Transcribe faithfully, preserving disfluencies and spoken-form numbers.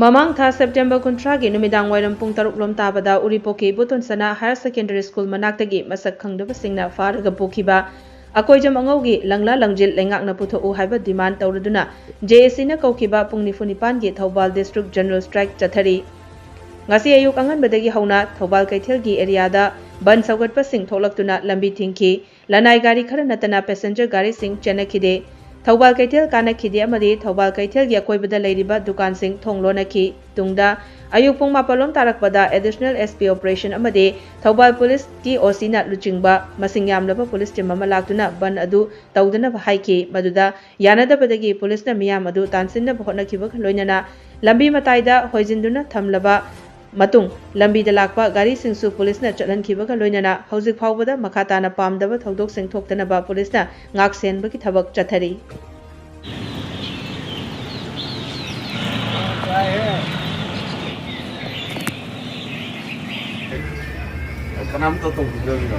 ꯃꯃꯥꯡ ꯊꯥ ꯁꯦꯞꯇꯦꯝꯕꯔ ꯀꯨꯟꯊ꯭ꯔꯥꯒꯤ ꯅꯨꯃꯤꯗꯥꯡ ꯋꯥꯏꯔꯝ ꯄꯨꯡ ꯇꯔꯨꯛ ꯂꯣꯝ ꯇꯥꯕꯗ ꯎꯔꯤꯄꯣꯛꯀꯤ ꯏꯕꯣꯇꯣꯟ ꯁꯅꯥ ꯍꯥꯌꯔ ꯁꯦꯀꯦꯟꯗꯔꯤ ꯁ꯭ꯀꯨꯜ ꯃꯅꯥꯛꯇꯒꯤ ꯃꯁꯛ ꯈꯪꯗꯕꯁꯤꯡꯅ ꯐꯥꯔꯒ ꯄꯨꯈꯤꯕ ꯑꯀꯣꯏꯖꯝ ꯑꯉꯧꯒꯤ ꯂꯪꯂꯥ ꯂꯪꯖꯤꯜ ꯂꯩꯉꯥꯛꯅ ꯄꯨꯊꯣꯛꯎ ꯍꯥꯏꯕ ꯗꯤꯃꯥꯟ ꯇꯧꯔꯗꯨꯅ ꯖꯦ ꯑꯦ ꯁꯤꯅ ꯀꯧꯈꯤꯕ ꯄꯨꯡ ꯅꯤꯐꯨ ꯅꯤꯄꯥꯟꯒꯤ ꯊꯧꯕꯥꯜ ꯗꯤꯁꯇ꯭ꯔꯤꯛ ꯖꯦꯅꯔꯦꯜ ꯁ꯭ꯇ꯭ꯔꯥꯏꯛ ꯆꯠꯊꯔꯤ꯫ ꯉꯁꯤ ꯑꯌꯨꯛ ꯑꯉꯟꯕꯗꯒꯤ ꯍꯧꯅ ꯊꯧꯕꯥꯜ ꯀꯩꯊꯦꯜꯒꯤ ꯑꯦꯔꯤꯌꯥꯗ ꯕꯟ ꯁꯧꯒꯠꯄꯁꯤꯡ ꯊꯣꯛꯂꯛꯇꯨꯅ ꯂꯝꯕꯤ ꯊꯤꯡꯈꯤ꯫ ꯂꯅꯥꯏ ꯒꯥꯔꯤ ꯈꯔ ꯅꯠꯇꯅ ꯄꯦꯁꯦꯟꯖꯔ ꯒꯥꯔꯤꯁꯤꯡ ꯆꯦꯟꯅꯈꯤꯗꯦ꯫ ꯊꯧꯕꯥꯜ ꯀꯩꯊꯦꯜ ꯀꯥꯅꯈꯤꯗꯦ ꯑꯃꯗꯤ ꯊꯧꯕꯥꯜ ꯀꯩꯊꯦꯜꯒꯤ ꯑꯀꯣꯏꯕꯗ ꯂꯩꯔꯤꯕ ꯗꯨꯀꯥꯟꯁꯤꯡ ꯊꯣꯡ ꯂꯣꯟꯅꯈꯤ꯫ ꯇꯨꯡꯗ ꯑꯌꯨꯛ ꯄꯨꯡ ꯃꯥꯄꯜ ꯂꯣꯝ ꯇꯥꯔꯛꯄꯗ ꯑꯦꯗꯤꯁꯅꯦꯜ ꯑꯦꯁ ꯄꯤ ꯑꯣꯄꯔꯦꯁꯟ ꯑꯃꯗꯤ ꯊꯧꯕꯥꯜ ꯄꯨꯂꯤꯁꯀꯤ ꯑꯣ ꯁꯤꯅ ꯂꯨꯆꯤꯡꯕ ꯃꯁꯤꯡ ꯌꯥꯝꯂꯕ ꯄꯨꯂꯤꯁ ꯇꯤꯝ ꯑꯃ ꯂꯥꯛꯇꯨꯅ ꯕꯟ ꯑꯗꯨ ꯇꯧꯗꯅꯕ ꯍꯥꯏꯈꯤ꯫ ꯃꯗꯨꯗ ꯌꯥꯅꯗꯕꯗꯒꯤ ꯄꯨꯂꯤꯁꯅ ꯃꯤꯌꯥꯝ ꯑꯗꯨ ꯇꯥꯟꯁꯤꯟꯅꯕ ꯍꯣꯠꯅꯈꯤꯕꯒ ꯂꯣꯏꯅꯅ ꯂꯝꯕꯤ ꯃꯇꯥꯏꯗ ꯍꯣꯏꯖꯤꯟꯗꯨꯅ ꯊꯝꯂꯕ ꯃꯇꯨꯡ ꯂꯝꯕꯤꯗ ꯂꯥꯛꯄ ꯒꯥꯔꯤꯁꯤꯡꯁꯨ ꯄꯨꯂꯤꯁꯅ ꯆꯠꯍꯟꯈꯤꯕꯒ ꯂꯣꯏꯅꯅ ꯍꯧꯖꯤꯛ ꯐꯥꯎꯕꯗ ꯃꯈꯥ ꯇꯥꯅ ꯄꯥꯝꯗꯕ ꯊꯧꯗꯣꯛꯁꯤꯡ ꯊꯣꯛꯇꯅꯕ ꯄꯨꯂꯤꯁꯅ ꯉꯥꯛ ꯁꯦꯟꯕꯒꯤ ꯊꯕꯛ ꯆꯠꯊꯔꯤ꯫ ꯀꯅꯥꯝꯇ ꯇꯧꯕꯤꯗꯕꯤꯗ꯫